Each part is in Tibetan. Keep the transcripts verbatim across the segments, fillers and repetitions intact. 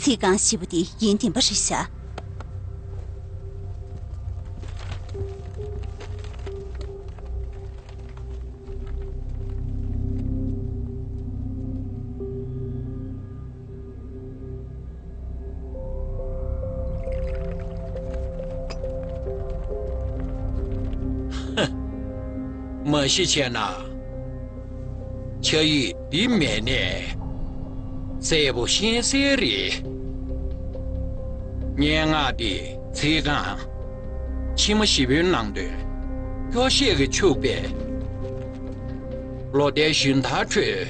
ཚིག་རྐང་བཞི་པོ་དེ་ཡིན་བདེན་པ་རེད་ཤག་མ་གཞི་བྱས་ན། ཆ་ཡིག་འདི་མེད་ནས། གསལ་པོ་ཤེས་གསལ་རེད། སྙན་ངག་འདི་ཚིག་རྐང་། ཕྱི་མ་བཞི་པོའི་ནང་དོན། སྐྱོ་ཤས་ཀྱིས་ཕྱུག་པས། ལོ་ཟླའི་ཞུན་དར་ཁྲོད།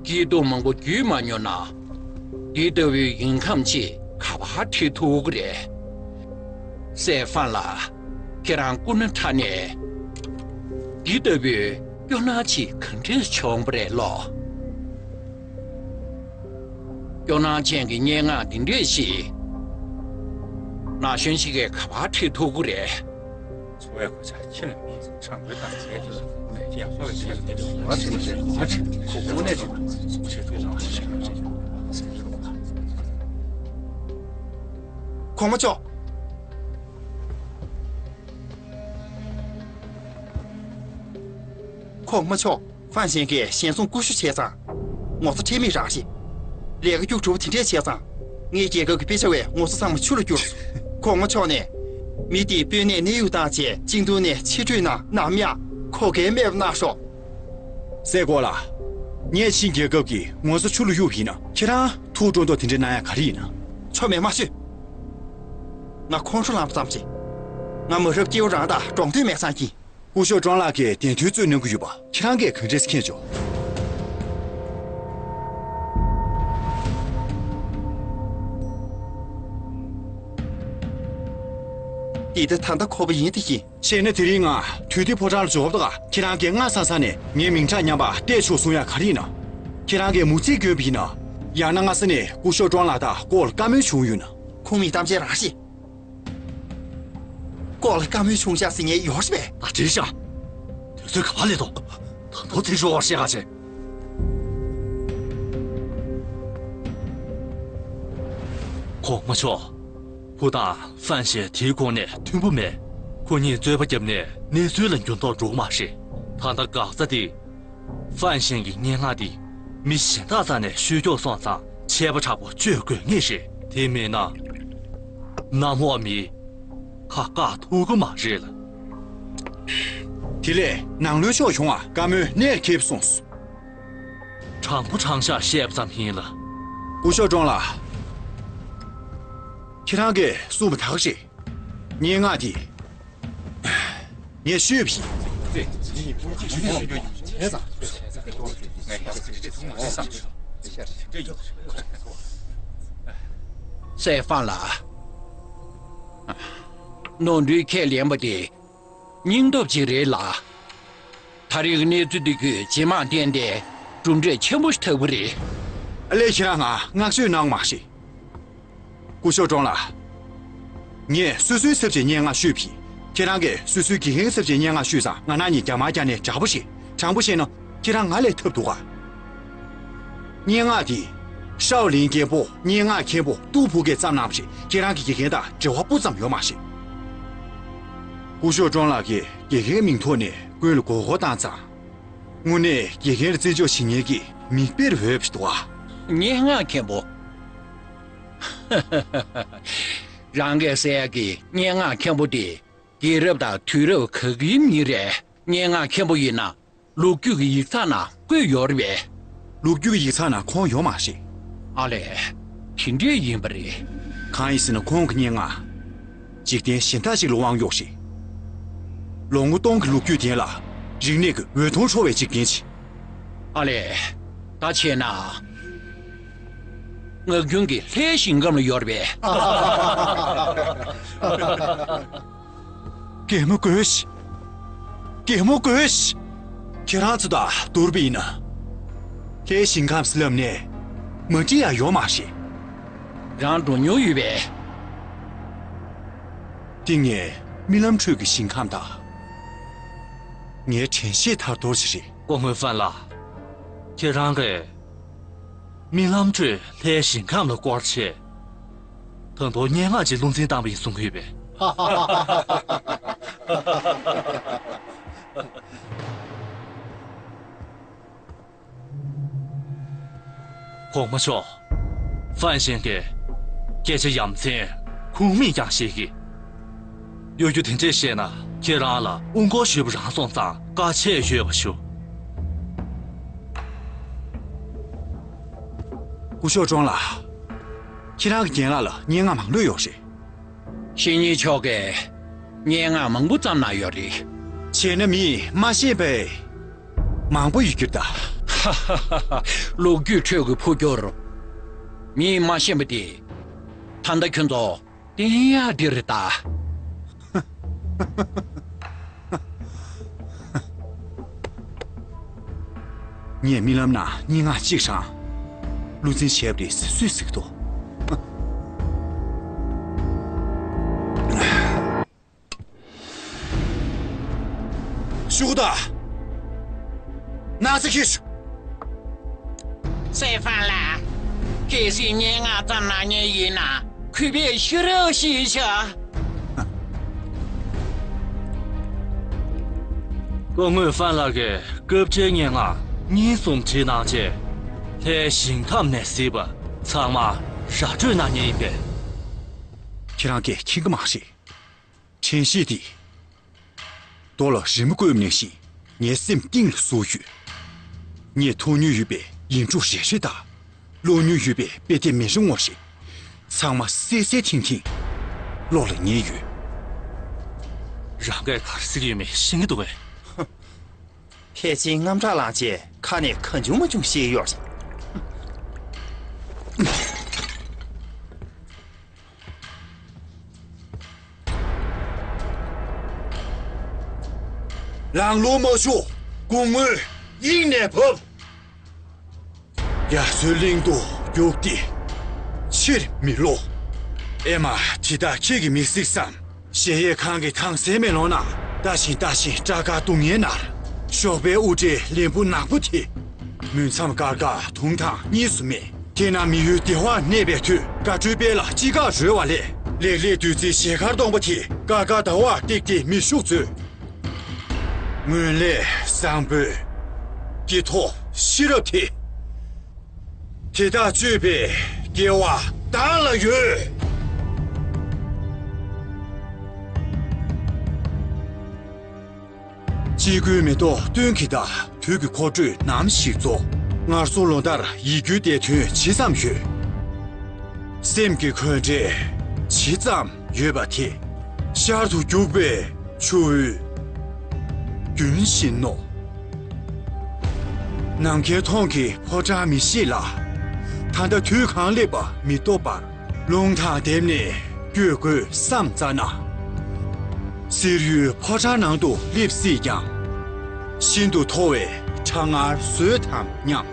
སྐྱིད་སྡུག་མང་པོ་བརྒྱུད་མ་མྱོང་ན། འདི་ལྟ་བུའི་ཡིན་ཁམས་ཅིག་ག་པར་བྲིས་ཐུབ་ཀྱི་རེད། སེ་ཧྥན་ལགས། ཁྱེད་རང་སྐུ་ན་ཕྲ་ནས། འདི་ལྟ་བུའི་སྐྱོ་སྣང་ཅིག་ག་འདྲས་བྱུང་བ་རེད་ལོ། སྐྱོ་སྣང་ཅན་གྱི་སྙན་ངག་འདི་འདྲས་ཤིག་ན་གཞོན་ཞིག་གིས་ག་པར་བྲིས་ཐུབ་ཀྱི་རེད། འཚོ་བའི་གོ་ཆ་ཁྱི་ལ་མིན། ཁྲག་འགུལ་དང་བཅས་ཏེ་ཡག་པོ་ལ་བྱས་ཏེ་བ་ཁྲིད་ནས་ཁོ་དངོས་གནས་ཀྱི་བྱེད་ཐུབ་ན། གོང་མ་མཆོག་གོང་མ་མཆོག་ཧྥན་ཞན་གྱིས་ཞལ་འཛོམས་སྐུ་ཞབས་བྱས་ཙང་། ངོ་ཚ་ཁྲེལ་མེད་རང་ཞིག་ལས་ཀ་སྐྱུག་བྲོ་བོ་དེ་འདྲས་བྱས་ཙང་། ངའི་རྒྱལ་ཁབ་ཀྱི་དཔེ་ཆ་བའི་ངོ་ཚ་ཚང་མ་ཆུ་ལ་བསྐྱུར་སོང་། གོང་མ་མཆོག་ནས། མི་དེའི་སྤུན་ནས་གནས་དབྱུང་བཏང་བྱས་ཅིང་ཏུའུ་ནས་ཕྱིར་འཁྲུད་གནང་། ནམ་ཡང་གོ་སྐལ་མེད་པ་གནང་ཤོག་སའི་གོ་ལགས། ངས་ཕྱིའི་རྒྱལ་ཁབ་ཀྱི་ངོ་ཚ་ཆུ་ལ་གཡུགས་པ་ཡིན་ན། ཁྱེད་རང་ཐུགས་སྤྲོ་མདོག་དེ་འདྲ་གནང་ཡ་ག་རེ་ཡིན་ན། ཆོ་མེད་མ་ཤོད། ང་ཁོང་ཁྲོ་ལངས་པ་ཙམ་གྱིས། ང་མ་རབས་སྐྱེ་བོ་རང་དང་འགྲོགས་འདོད་མེད་ཙང་གིས། སྐུ་ཞབས་ཀྲོང་ལགས་ཀྱིས་གདན་ཐོན་རྩོད་གནང་གི་ཡོད་པ་ཁྱེད་རང་གིས་ག་འདྲས་མཁྱེན་བྱུང་། འདི་ད་ད་ལྟ་ཁོ་པ་ཡིན་དེ་ཡིན། བྱས་ན་དེ་རིང་ང་དུས་བདེ་ཕོ་བྲང་ལ་འབྱོར་བ་དང་། ཁྱེད་རང་གིས་སྔ་ས་ས་ནས་ངའི་མིང་གྲགས་ཉམས་པ་བལྟས་ཆོག་གསུང་ཡ་ག་རེ་ཡིན་ན། ཁྱེད་རང་གིས་མུ་མཐུད་བསྐྱོན་པ་ཡིན་ན། ཡང་ན་སྔ་ས་ནས་སྐུ་ཞབས་ཀྲོང་ལགས་དང་སྐོར་ལ་བཀའ་མོལ་བྱུང་ཡོད་ན། ཁུངས་མེད་གཏམ་བཤད་རང་བཤད། སྐོར་ལ་བཀའ་མོལ་བྱུང་ཤག་ཟེར་མཁན་ཡོད་རེད་པས། ད་བྲིས་ཤག་དུས་ཚོད་ག་པར་སླེབས་འདུག་ད་དུང་དེ་ཞོར་བར་བཤད་ག་བྱེད། གོང་མ་མཆོག་བུ་དང་ཧྥན་ཞན་དེའི་གོང་ནས་མཐུན་པོ་མེད། ཁོ་གཉིས་རྩོད་པ་བརྒྱབ་ནས་གནས་ཚུལ་ལ་འགྱུར་ལྡོག་འགྲོ་གི་མ་རེད། ད་ལྟ་འགག་རྩ་དེ། ཧྥན་ཞན་གྱི་སྙན་ངག་འདི་མི་གཞན་དག་རྩ་ནས་ཤོད་སྐྱོར་སོང་ཙང་ཆད་པ་དྲག་པོ་གཅོད་དགོས་ངེས་རེད། དེ་མིན་ན། གནམ་འོག་མིས་ཁ་བཀག་ཐུབ་ཀྱི་མ་རེད་ལ། དེ་ལས་ནང་བློན་མཆོག་བྱུང་བ་བཀའ་མོལ་གནད་འཁེལ་སོང་། དྲང་པོ་དྲང་བཞག་བཤད་པ་ཙམ་ཡིན་ལ། སྐུ་ཞབས་ཀྲོང་ལགས། ཁྱེད་རང་གིས་གསུངས་པ་དག་རེད། སྙན་ངག་འདི་ངས་ཤོད་པ་ཡིན། སའེ་ཧྥང་ལགས། ནོར་འཁྲུལ་ཁས་ལེན་པ་དེ་སྙིང་སྟོབས་ཅིག་རེད་ལ། ད་རེས་ཀྱི་གནས་ཚུལ་འདི་ཁྱོད་ཇེ་མང་བསྟན་ཏེ་གྲུབ་འབྲས་ཆེན་པོ་ཞིག་ཐོབ་ཀྱི་རེད། ཨ་ལས། ཁྱེད་རང་ང་བསྔགས་བརྗོད་གནང་མ་ཤེས། སྐུ་ཞབས་ཀྲོང་ལགས། ངས་སོ་སོའི་ཚབ་བྱས་སྙན་ངག་ཤོད་པ་ཡིན། ཁྱེད་རང་གིས་སོ་སོའི་དགེ་རྒན་གྱི་ཚབ་བྱས་སྙན་ངག་ཤོད་ཙང་ང་རང་གཉིས་རྒྱ་མར་རྒྱག་ནས་དྲག་པོ་བྱེད། དྲང་པོ་བཤད་ན་ཁྱེད་རང་ང་ལས་ཐབས་སྡུག་ག་སྙན་ངག་འདི་ཧྲའོ་ལིན་རྒན་པོ་སྙན་ངག་མཁན་པོ་ཏུའུ་ཕུའུ་གིས་བརྩམས་གནང་བ་རེད། ཁྱེད་རང་གི་དགེ་རྒན་དང་འབྲེལ་བ་སྤུ་ཙམ་ཡོད་མ་རེད། སྐུ་ཞབས་ཀྲོང་ལགས་ཀྱིས་དགེ་རྒན་མིང་ཐོག་ནས་ཀུན་ལ་མགོ་སྐོར་བཏང་ཙང་། དངོས་གནས་དགེ་རྒན་ལ་བརྩི་འཇོག་བྱེད་མཁན་གྱི་མིག་དཔེར་འོས་པ་ཞིག་འདུག་ཨ། སྙན་ངག་མཁན་པོ། རང་གིས་ཟེར་ཡག་གི་སྙན་ངག་མཁན་པོ་དེ་རྒྱལ་རབས་དང་དུས་རབས་ག་གི་མི་རེད། སྙན་ངག་མཁན་པོ་ཡིན་ན་ལོ་རྒྱུས་ཀྱི་ཡིག་ཚགས་ནང་བཀོད་ཡོད་རེད་པས། ལོ་རྒྱུས་ཀྱི་ཡིག་ཚགས་ནང་ཁོང་ཡོད་མ་རེད། ཨ་ལས། དེ་འདྲས་ཡིན་པ་རེད། གང་ཡིན་ཟེར་ན་ཁོང་གི་སྙན་ངག་འཇིག་རྟེན་གཞན་དག་ཅིག་ལ་དབང་གཡོགས་ཤིང་། ལོ་ངོ་སྟོང་གི་ལོ་རྒྱུས་སྟེང་ལ་རིག་གནས་ཀྱི་འོད་སྟོང་འཕྲོ་བའི་འཇིག་རྟེན་ཅིག་ཨ་ལས། ད་བྱས་ན། ངག་རྒྱུན་གྱི་ལྷའི་ཞིང་ཁམས་ལ་ཡོད་རེད་པས། གད་མོ་དགོད་ཤིག་གད་མོ་དགོད་ཤིག་ཁྱེད་རང་ཚོ་དང་བསྡུར་བ་ཡིན་ན། ལྷའི་ཞིང་ཁམས་ལབ་ནས་མ་འགྲིག་ཡ་ཡོད་མ་རེད། རང་འགྲོ་མྱོང་ཡོད་པས། འདི་ངའི་རྨི་ལམ་ཁྲོད་ཀྱི་ཞིང་ཁམས་དང་། ངའི་དྲན་ཤེས་ཐར་ཐོར་ཞིག་རེད། སྐུ་ངོ་ཧྥན་ལགས། ཁྱེད་རང་གིས་རྨི་ལམ་ཁྲོད་ལྷའི་ཞིང་ཁམས་ལ་སྐོར་བྱས། ད་དུང་སྙན་ངག་ཅིག་བློ་འཛིན་བཏང་བ་ཡིན་གསུང་གི་ཡོད་པས། གོང་མ་མཆོག་ཧྥན་ཞན་གྱིས་སྐད་ཆ་ཡ་མཚན་ཁུངས་མེད་ཀྱང་བཤད་ཀྱི། གཡོ་སྒྱུ་དེ་འདྲས་བཤད་ན་ཁྱེད་རང་ལ་དབུ་འཁོར་ཞུས་པ་རང་སོང་ཙང་བཀའ་ཆད་ཡོད་པ་ཞུ། སྐུ་ཞབས་ཀྲོང་ལགས། ཁྱེད་རང་གི་རྒན་ལགས་ལ་སྙན་ངག་མང་པོ་ཡོད་རེད། བཤེས་གཉེན་མཆོག་གིས་སྙན་ངག་མང་པོ་བརྩམས་གནང་ཡོད་རེད། བྱས་ན་མིས་མ་ཤེས་པའི་མང་པོ་ཡོད་རྒྱུ་ད། ཧ་ཧ་ཧ་ཧ། ལོ་རྒྱུས་ཁྲོད་ཀྱི་འཕོ་འགྱུར། མིས་མ་ཤེས་པ་དེ། ད་ལྟ་ཁྱོད་ཚོ་བསྟན་ཡག་འདི་རེད་ད། ངས་རྨི་ལམ་ནང་སྙན་ངག་གཅིག་བགྲངས། བློ་འཛིན་བྱས་པ་རེད་སུས་ཟེར་གི་འདུག། ཤུགས་དང་། ན་ཚ་ཁྱེར་ཤོག། སེ་ཧྥན་ལགས། གལ་སྲིད་སྙན་ངག་བརྩམས་གནང་མཁན་ཡིན་ན་གུས་པས་ཤེས་རབ་ཞུས་ཤོག། སྐུ་ངོ་ཧྥན་ལགས་ཀྱིས་སྐབས་འཕྲལ་སྙན་ངག་གཉིས་གསུམ་བྲིས་གནང་རྗེས། ལྷའི་ཞིང་ཁམས་ནས་གཟིགས་པ་ཚང་མ་ར་སྤྲོད་གནང་མཁན་ཡིན་པས། ཁྱེད་རང་གིས་མཁྱེན་གྱི་མ་རེད། དྲན་ཤེས་དེ། རྡོ་ལ་རི་མོ་བརྐོས་པ་ནང་བཞིན་ངའི་སེམས་གཏིང་ལ་ཟུག་ཡོད། ངས་མཐོང་མྱོང་ཡོད་པའི་ཡིག་འབྲུ་རེ་རེ་དང་། ཀློག་མྱོང་ཡོད་པའི་དཔེ་དེབ་མི་རེ་ངོ་རེ། ཚང་མ་གསལ་གསལ་ཐིང་ཐིང་། བློ་ལ་ངེས་ཡོད། རང་གིས་ག་རེ་ཟེར་གྱི་ཡོད་མེད་ཤེས་ཀྱི་འདུག་གས། ཕལ་ཆེར་དངངས་སྐྲག་ལངས་རྗེས་ཁ་ནས་གང་བྱུང་མང་བྱུང་བཤད་ཡོད་རེད། ལང་ལོང་མ་ཤོག། སྐུ་ངོ་དབྱིངས་ནས་བབས། རྒྱ་མཚོའི་གླིང་དུ་རྒྱུགས་ཏེ་ཕྱིར་མི་ལོག། ཨེ་མ། དེ་དག་ཁྱེད་ཀྱིས་མི་གཟིགས་སམ། གཞལ་ཡས་ཁང་གི་ཐང་སའི་མེ་ལོང་ན་ལྟ་བཞིན་ལྟ་བཞིན་སྐྲ་དཀར་གདོང་ངན་ནར། ཞོགས་པའི་དབུ་སྐྲའི་ལན་བུ་ནག་པོ་དེ། མུན་མཚམས་སྐར་ཁ་དུང་དང་གཉིས་སུ་མེད། དེས་ན་མི་ཡུལ་བདེ་བར་གནས་པའི་དུས། དགའ་སྤྲོའི་དཔལ་ལ་ཅི་དགར་རོལ་བ་ལས། ལེགས་ལེགས་བདུད་རྩིའི་ཞལ་དཀར་གདོང་པ་དེ། དཀར་དཀར་ཟླ་བར་བཏེགས་ཏེ་མི་བཞུགས་མཛོད། ངོས་ལས་བཟང་པོའི་དཀྱིལ་ཐོག་ཤེས་རབ་དེ། དེ་དག་སྤྱོད་པའི་སྐལ་བ་བདག་ལ་ཡོད། དཔྱིད་ཀྱི་མེ་ཏོག་སྟོན་གྱི་ཟླ། དུས་ཀྱི་འཁོར་སྒྲོས་ནམ་ཞིག་རྫོགས། སྔར་སོང་ལོ་ཟླར་ཡིད་འགྱུར་བསྡད་དོན་ཇི་ཙམ་ཡོད། སེམས་ཀྱི་འཁོན་འགྲས་ཇི་ཙམ་ཡོད་པ་དེ། ཤར་དུ་རྒྱུག་པའི་ཆུ་བོའི་རྒྱུན་བཞིན་ནོ། ནམ་མཁའི་མཐོངས་ཀྱི་ཕོ་བྲང་མི་ཤེས་ལ། ད་ལྟ་དུས་གང་སླེབས་པ་མི་རྟོགས་པར། རླུང་དང་བསྡེབས་ནས་བསྐྱོད་དགོས་བསམ་ཙ་ན། གསེར་གཡུའི་ཕོ་བྲང་ནང་དུ་སླེབས་སྲིད་ཀྱང་། ཤིན་ཏུ་མཐོ་བའི་གྲང་ངར་བཟོད་དམ་སྙམ།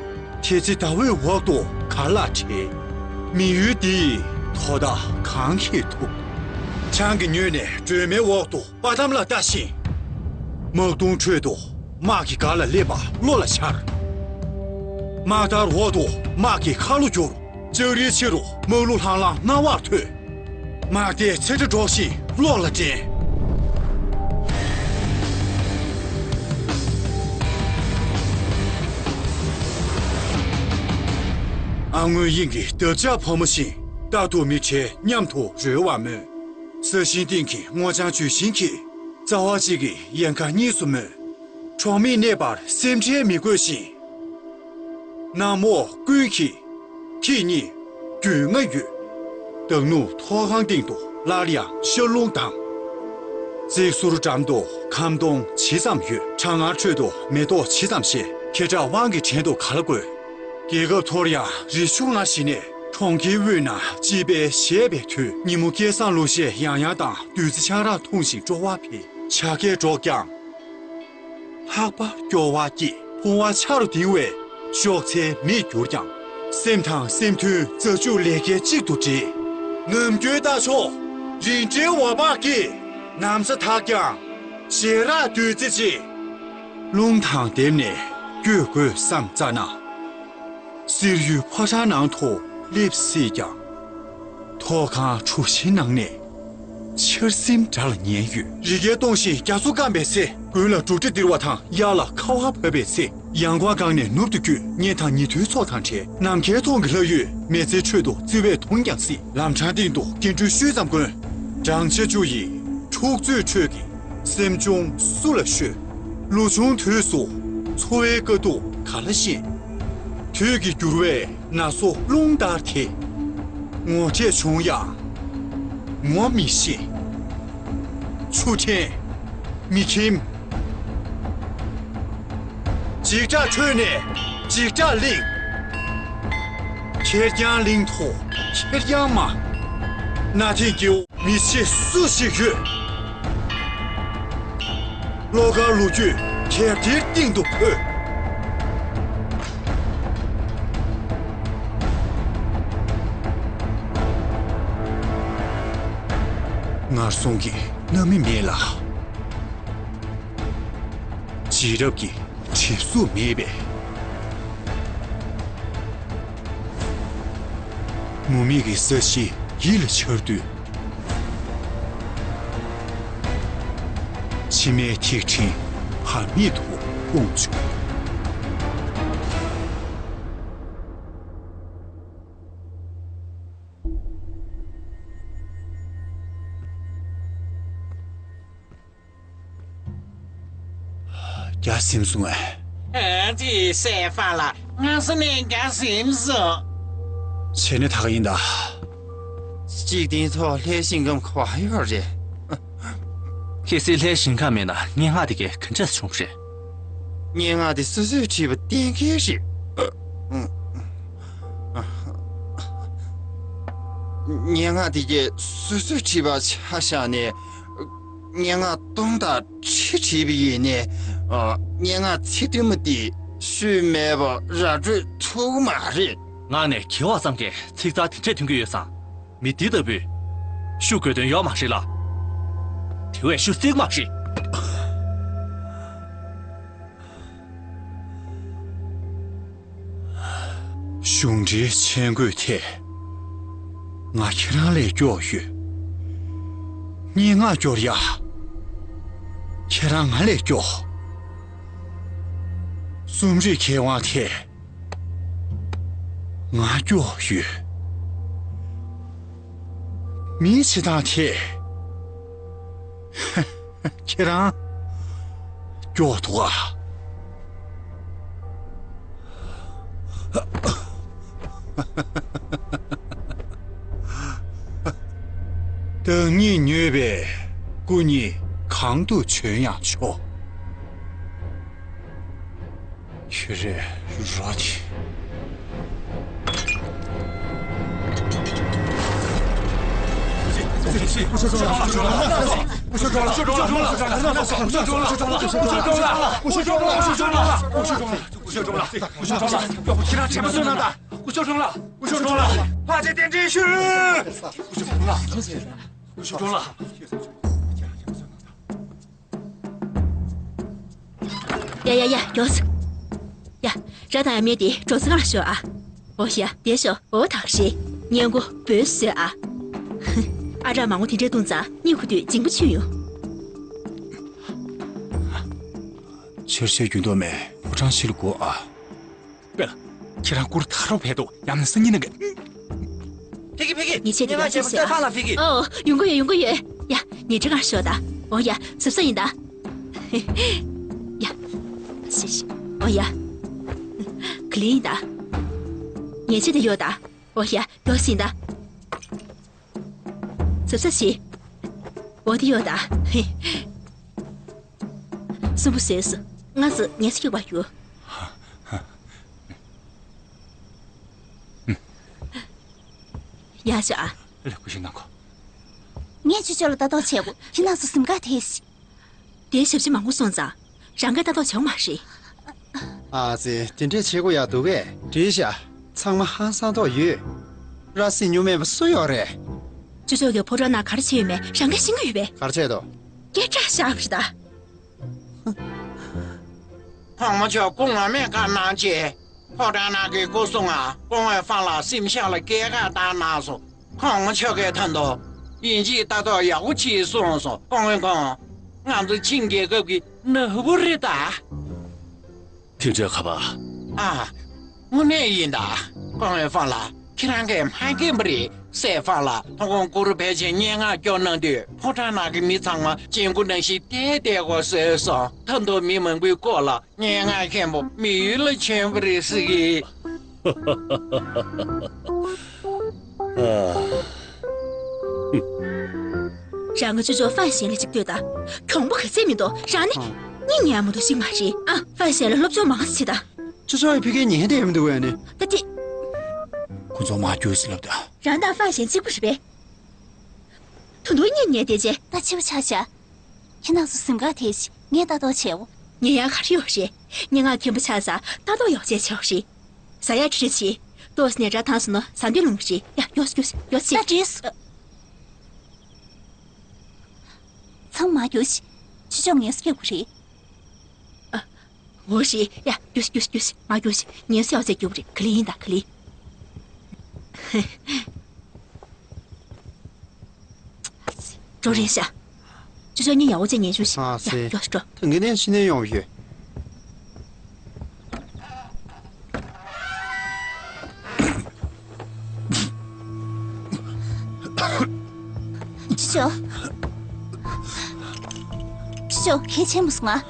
དེ་ཚེ་ཟླ་འོད་འོག་ཏུ་ག་ལ་བྲེལ། མི་ཡུལ་འདི་ཡི་དོ་བདག་གང་གིས་ཐུབ། ཆང་གིས་མྱོས་ནས་སྒྲོན་མེའི་འོག་ཏུ་དཔའ་གཏམ་ལ་ལྟ་ཞིང་། དམག་དོང་ཁྲོད་དུ་དམག་གི་སྒར་ལ་སླེབས་པ་བློ་ལ་འཆར། དམག་དར་འོག་ཏུ་དམག་གི་ཁ་ལོ་བསྒྱུར། ལྕགས་རིའི་ཕྱི་རུ་དམག་གླུ་ལྷང་ལྷང་རྣ་བར་ཐོས། དམག་སྡེ་ཚེ་འདྲ་སྒྲོག་བཞིན་གློག་ལ་འདྲེན། ཨ་སྔོན་དབྱིངས་ཀྱི་འདབ་ཆགས་ཕོ་མོ་བཞིན། རྟག་ཏུ་མི་བྲལ་མཉམ་དུ་རོལ་བར་མོས། ས་ཞིང་སྟེང་གི་སྔོ་ལྗང་ལྗོན་ཤིང་གི། རྩ་བ་གཅིག་གི་ཡལ་ག་གཉིས་སུ་མོས། གྲོགས་མེད་གནས་པར་སེམས་ཁྲལ་མི་དགོས་ཤིང་། གནམ་འོག་ཀུན་གྱི་ཁྱེད་ཉིད་རྒྱུས་མངའ་ཡོད། མདང་ནུབ་མཐོ་སྒང་སྟེང་དུ་སླར་ཡང་ཤར་རླུང་ལྡང་། རྩིག་ཟུར་འགྲམ་དུ་ཁམ་སྡོང་ཇི་ཙམ་ཡོད། གྲང་ངར་ཁྲོད་དུ་མེ་ཏོག་ཇི་ཙམ་བཞད། ཁྱེད་ཅག་དབང་གི་བྲན་དུ་ག་ལ་བཀོད། རྒྱལ་ཁབ་འཐོར་ཡང་རི་ཆུ་ང་བཞི་ནས། གྲོང་ཁྱེར་དབུས་ན་དཔྱིད་དཔལ་བཞད་པའི་དུས། ཉིན་མོ་སྐལ་བཟང་གླུ་གཞས་ཡང་ཡང་དང་། བདུད་རྩི་ཆང་རག་འཐུང་ཞིང་སྤྲོ་བ་འཕེལ། བྱ་སྐད་སྒྲོག་ཀྱང་། ལྷགས་པ་སྐྱོ་བ་སྐྱེས། ཕུང་བ་ཆ་རུ་ལྡིང་བའི་གཤོག་རྩལ་མེད་གྱུར་ཀྱང་། སེམས་དང་སེམས་མཐུན་རྩྭ་ཕྱུགས་ལས་སྐལ་གཅིག་ཏུ་འདྲེས། ནམ་རྒྱུན་རྟ་མཆོག་རིན་བྲལ་འོད་དཔག་གིས། ན་བཟའ་དག་ཀྱང་ཞལ་རག་བདུད་རྩི་ཆེ། རླུང་དང་བསྡེབས་ནས་བསྐྱོད་དགོས་བསམ་ཙ་ན། གསེར་གཡུའི་ཕོ་བྲང་ནང་དུ་སླེབས་སྲིད་ཀྱང་། ཐོག་ཁང་གྲུ་བཞིའི་ནང་ནས་ཆར་ཟིམ་སྒྲ་ལ་ཉན་ཡོད། རི་རྒྱལ་སྟོང་ཞིང་རྒྱ་མཚོ་སྐམ་པའི་ཚེ། དགུན་ལ་འབྲུག་སྒྲ་ལྡིར་བ་དང་། དབྱར་ལ་ཁ་བ་བབས་པའི་ཚེ། ཡང་སྒོ་སྒང་ནས་ནུབ་ཏུ་རྒྱུད། གཉེན་དང་ཉེ་དུའི་ཚོགས་དང་བྲལ། ནམ་མཁའི་མཐོངས་ཀྱི་ལྷ་ཡུལ། མི་ཚེའི་ཁྲོད་དུ་བརྩེ་བས་དུང་ཀྱང་བསྲིངས། ལམ་འཕྲང་སྟེང་དུ་སྒྱིད་འགྲོལ་ཤུལ་ཙམ་བསྐོན། བགྲང་བྱ་བཅུ་ཡི་འཁྲུག་རྩོད་ཁྲོད་ཀྱི་སེམས་གཅོང་སུ་ལ་ཤོད། ལོ་ཆུང་དུས་སུ་འཚོ་བའི་དཀའ་སྡུག་ག་ལ་ཤེས། དུས་ཀྱིས་བསྒྱུར་བའི་ན་སོ་རླུང་ལྟར་དེ། ངོ་འཕྲད་བྱུང་ཡང་ངོ་མི་ཤེས། ཆུ་ཕྲན་མི་ཁྱིམ། འཇིགས་སྐྲག་ཁྲོད་ནས་འཇིགས་སྐྲག་གླེང་། ཁེར་རྐྱང་གླིང་དུ་ཁེར་རྐྱང་མ། གནའ་དེང་སྐྱེ་བོ་མི་ཕྱེད་སུ་ཞིག་ཡོད། བློ་དཀར་ལོ་རྒྱུས་གྱེར་ཏེ་སྟེང་དུ་འཕོས། ངར་སོང་གི་རྣམ་སྨིན་མེད་ལ། རྗེས་རབས་ཀྱི་གྲིབ་གཟུགས་མེད་པས། མུ་མེད་ཀྱི་ས་གཞི་ཡིད་ལ་འཆར་དུས། མཆི་མའི་ཐིགས་ཕྲེང་བར་མེད་དུ་སྤུངས་བྱུང་། རྒྱ་ཟིན་སོང་ཨེ། ཨ་ཙི། སྲས་ཕག་ལགས། སྔ་ས་ནས་རྒྱ་ཟིན་སོང་། བྱས་ན་ད་ག་ཡིན་ད། འཇིག་རྟེན་ཐོག་ལྷའི་ཞིང་ཁམས་ག་པར་ཡོད་རེད། གལ་སྲིད་ལྷའི་ཞིང་ཁམས་མེད་ན་སྙན་ངག་དེ་གས་ག་འདྲས་བྱུང་བ་རེད། སྙན་ངག་དེ་སོ་སོས་བྲིས་པ་གཏན་འཁེལ་རེད། སྙན་ངག་དེ་གས་སོ་སོས་བྲིས་པ་ཆ་བཞག་ནས། སྙན་ངག་སྟོང་དང་ཁྲི་བྲིས་པ་ཡིན་ནའི། ཨ། སྙན་ངག་ཚིག་དུམ་དེ་ཤུལ་མེད་པ་ར་སྤྲོད་ཐུབ་ཀྱི་མ་རེད། ངག་ནས་གྱེར་བ་ཙམ་གྱིས་ཚིག་རྩ་དེ་འདྲས་ཐོན་གྱི་ཡོད་ཙང་། མི་འདི་ལྟ་བུས་ཤུགས་དགོས་དོན་ཡོད་མ་རེད་ལ། དེ་བས་ཤུགས་བསྲེག་མ་རེད། གཞུང་འབྲེལ་མཆན་འགོད་ཐད་ང་ཁྱེད་རང་ལས་སྐྱོ་ཡོད། སྙན་ངག་སྐྱོར་ཡ་ཁྱེད་རང་ང་ལས་སྐྱོ། རྩོམ་རིག་མཁས་དབང་ཐད་ང་སྐྱོ་ཡོད། མིའི་བྱེད་སྟངས་ཐད། ཁྱེད་རང་སྐྱོ་འདུག་ཨ། བདག་ཉིད་མྱོས་པས་སྐུ་ཉིད་གང་དུ་བྱོན་ཡང་ཆོག། ཁྱོད་རེ་རོ་དེ། ཡ་ཡ་ཡ། མགྱོགས་སེ། ཡ། ར་དང་ཡ་མེད་དེ་གྲོ་སི་སྒང་ལ་ཤོག་ཨ། འོ་ཡ། དེ་ཤོག་འོ་ད་ག་རེད། སྔས་མགོ་འབོལ་བཟོས་ཨ། ཨ་སྒྲ་མང་པོ་དེ་འདྲས་བཏུང་ཙང་གཉིད་ཁུག་དུས་འཇིང་པོ་ཆུད་ཡོང་། ཆར་ཆ་རྒྱུན་མཐོང་མེད། ཕོ་བྲང་ཕྱི་ལ་སྒུག་ཨ། པེ་ལགས། ཁྱེད་རང་སྐུ་རུ་ཐག་རོ་བས་འདུག་ཡང་ན་སང་ཉིན་གནང་གི། ཕ་གི་ཕ་གི། ཉེས་ཆད་དེ་ཡང་ཆད་སོང་ཨ། ཨོ། ཡོང་གི་ཡོད། ཡོང་གི་ཡོད། ཡ། ཉེས་ཁྲི་གང་ཤོག་ད། ཨོ་ཡ། གཟབ་གཟབ་ཡིན་ད། ཡ། ཤི་ཤི། ཨོ་ཡ། ག་ལེ་ཡིན་ད། ཉེས་ཆད་དེ་ཡོད་ད། ཨོ་ཡ། མགྱོགས་ཤིག་ཡིན་ད། གཟབ་གཟབ་བྱེད། འོ་དེ་ཡོད་ད། སུན་པོ་བཟོས་སོ། ང་ཚོ་ཉལ་ས་སྐྱོ་བ་ཡོད། ཡག་ཤོག་ཨ། ལགས། སྐུ་ཞབས་གནང་གོ། ངས་ཅོ་ཅོ་ལ་ལྟ་རྟོག་བྱེད་དགོས། ཁྱེད་རང་ཚོ་གཟིམ་ཁང་དེ་ཞིག་དེའི་ཞབས་ཕྱི་མང་པོ་སོང་ཙང་། རང་གིས་ལྟ་རྟོག་བྱེད་དགོས་མ་རེད། ཨ་ཙི། དེ་འདྲས་བྱེད་དགོས་ཡག་འདུག་གས། འགྲིག་ཤག་ཚང་མ་ཧང་སང་མདོག་ཡོད། ར་སྲིད་ཉུང་མེད་པ་སུ་ཡོད་རེད། ཅོ་ཅོ་གིས་ཕོ་བྲང་ནང་ག་རེ་བྱས་ཡོད་མེད་རང་གིས་ཤེས་ཀྱི་ཡོད་པས། ག་རེ་བྱས་འདུག་སྐད་གྲགས་བཞག་པ་རེད་ད། ཁོང་མོ་ཚོས་སྐུ་ངོ་མས་བཀའ་གནང་རྗེས། ཕོ་བྲང་ནང་གི་སྐུ་སྲུང་ང་སྐུ་ངོ་ཕང་ལགས་སེམས་ཤག་ལ་སྐྱེལ་ཁ་བཏང་གནང་སོང་། ཁོང་ཆོ་གའི་ཐང་དུ་ཡིན་གཅིག་ལྟ་རྟོག་ཡག་པོ་བྱས་སོང་སོང་། ཀོང་ཝེ་ཁོང་། ང་ཚོ་ཆིང་རྒྱལ་ཁབ་ཀྱི་ནོར་བུ་རེད་ད། ཐིག་ཁྲའི་ཁ་པ། ཨ། དངོས་གནས་ཡིན་ད། ཀོང་ཝེ་ཧྥང་ལགས། ཁྱེད་རང་གིས་མ་མཁྱེན་པ་རེད། སྲས་ཧྥང་ལགས་ཐོ་ཁོང་ཀུ་རུ་ཕལ་ཆེར་སྙན་ངག་སྐྱོར་གནང་དུས་ཕོ་བྲང་ནང་གི་མི་ཚང་མ་ལྗང་གུ་ནང་བཞིན་བལྟས་བསྡད་དགོས་བཟོས་སོང་། ད་དུང་མི་མང་པོའི་སྐོར་ལ་སྙན་ངག་མཁན་པོ་མི་ཡུལ་ལ་བྱོན་པ་རེད་ཟེར་གི། རང་གི་ཅོ་ཅོ་ཧྥན་ཞན་ལ་ཅིག་ལྟོས་དང་། གྱོང་པོ་ག་ཚད་མི་འདུག་རང་ནི། ཨ། གཉིད་ཉལ་མ་འདུག་ཞིག་མ་རེད་ཨ། ཧྥན་ཞན་ལ་སློབ་སྦྱོང་མང་ཙམ་བྱེད་དང་། ཅོ་ཅོ་ཡི་ཕ་གིར་ཉན་བསྡད་མི་འདུག་བས་ནི། ད་དེ། ཁོ་ཚོ་མ་རྒྱུགས་ཟེར་ལབ་དང་། རང་དང་ཧྥན་ཞན་གཅིག་པ་རེད་པས། ད་དུང་གཉིད་ཉལ་བསྡད་རྗེས། ད་འཆི་བ་ཆགས་བཞག་ཁྱེད་རང་ཚོ་གཟིམ་ཁང་དེ་ཞིག་ངས་ལྟ་རྟོག་བྱེད་འོ། ཉལ་ཡག་ག་རེ་ཡོད་རེད། སྙན་ངག་མཁན་པོ་ཆགས་ཙང་ལྟ་རྟོག་ཡག་བྱས་བྱས་རེད། ཟ་ཡག་ཁྲིད་ཁྲིད་བྱེད། ཏོག་ཙམ་ནས་སྒྲ་ཐང་སོང་ན་ཟ་འདོད་ལངས་ཀྱི་རེད། ཡ་ཡོ་ཡོ་ཡོ་ད་ཆེ། བྲིས། ཚང་མ་རྒྱུགས་ཤིག་ཅོ་ཅོ་ངལ་གསོ་རྒྱག་དགོས་རེད། ཨ། འོ་ཞེས་ཡ་རྒྱུགས་རྒྱུགས་རྒྱུགས་མ་རྒྱུགས་ངལ་གསོ་ཡག་ཚད་རྒྱུགས་རེད། ག་ལེ་ཡིན་ད་ག་ལེ། འགྲོ་རེད་ཤག་ཅོ་ཅོ་གཉིད་ཡག་པོ་བྱས་ཉལ་བཅུག་ཤིག་ཨ་ཡ་ཙི། ཡོ་འགྲོ། ད་ངས་ནས་ཕྱི་ནས་ཡོང་བ་ཡོད། ཅོ་ཅོ། ཅོ་ཅོ་གལ་ཆེན་པོ་སོང་ང་།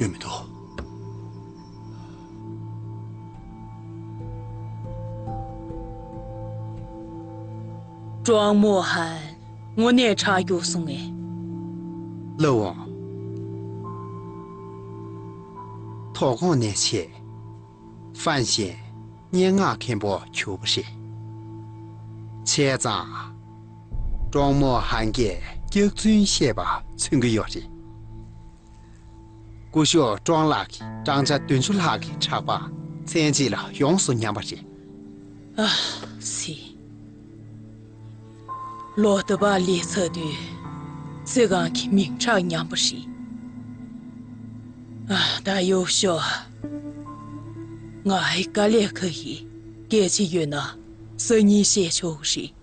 སྐྱོན་མི་འདུག་ཀྲོང་མོ་ཧན། དངོས་གནས་ཁྲག་སྐྱུག་སོང་ངས། ལགས་འོང་། དོ་དགོང་ནས་བྱས། ཧྥན་ཞན་སྙན་ངག་མཁན་པོ་གྱུར་པ་རེད། བྱས་ཙང་། ཀྲོང་མོ་ཧན་གྱིས་སྐྱག་རྫུན་བཤད་པ་མཚོན་གྱི་ཡོད་རེད། སྐུ་ཞབས་ཀྲོང་ལགས་ཀྱི་བགྲང་བྱ་བདུན་ཅུ་ལྷག་གི་ཕྲག་པ་མཚན་གཅིག་ལ་ཡོངས་སུ་ཉམས་པ་རེད། ཨ་སི། ལོ་ཏི་པ་ལས་ཚར་དུས་རྩི་སྒང་གི་མིང་གྲགས་ཉམས་པ་རེད། ཨ་ད་ཡོ་ཤོ། ང་ཧི་ཀ་ལེ་ཁ་ཡི་སྐད་ཆ་ཡོད་ན་སང་ཉིན་བཤད་ཆོག་གི་རེད།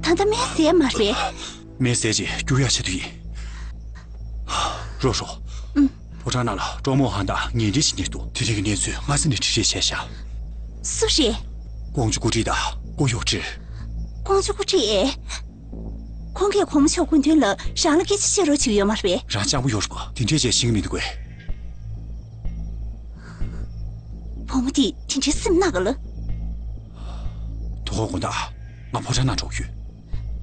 ད་ལྟ་སྨན་བཟས་མ་རེད། སྨན་བཟས་རྗེས་རྒྱུག་ཡག་ཆེད་དུ་ཡིན། རོ་ཧྲོ། ཨུམ། ཕོ་བྲང་ནང་ལ་ཀྲོང་མོ་ཧན་དང་ཉེ་འབྲེལ་བྱེད་མཁན་འདུག་དེ་རིང་གི་གནས་ཚུལ་སྔ་ས་ནས་འདྲི་རེས་བྱས་ཤག་སུ་རེད། ཀོང་ཇོ་ཀུ་ཀྲི་དང་ཀོ་ཡོ་ཀྲི། ཀོང་ཇོ་ཀུ་ཀྲི་ཨེ། ཁོང་གིས་གོང་མ་མཆོག་སྐུ་མདུན་ལ་རང་ལ་སྐད་ཆ་བཤད་རོགས་བྱེད་ཀྱི་ཡོད་མ་རེད་པས། རང་སྤྱང་པོ་ཡོད་རེད་པ། དེ་འདྲས་བྱས་ཤེས་ཀྱི་མི་འདུག་གས། བུ་མོ་དེས་དེ་འདྲའི་སེམས་ནག་ག་ལ། དོ་དགོང་དགོང་དག་ང་ཕོ་བྲང་ནང་འགྲོ་གི་ཡོད།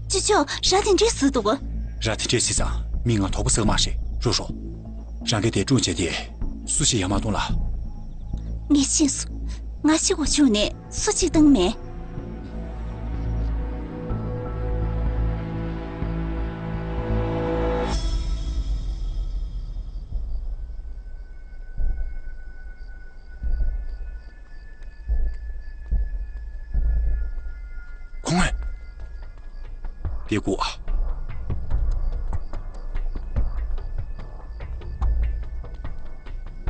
ཅོ་ཅོ། ར་དེ་འདྲས་ཟེར་འདུག་ག། ར་དེ་འདྲས་ཟེར་ཙང་མི་ང་དོགས་པ་ཟ་གི་མ་རེད། རོ་རོ། རང་གིས་དེ་བཀྲུངས་བྱས་ཏེ་སུ་ཞིག་ཡར་མ་གཏོང་ལ། ངས་ཤེས་སོང་། ང་ཤི་དགོས་བྱུང་ནས་སུ་གཅིག་བཏང་མེད། ཁོང་ཨེ། དེ་སྒུག་ཨ།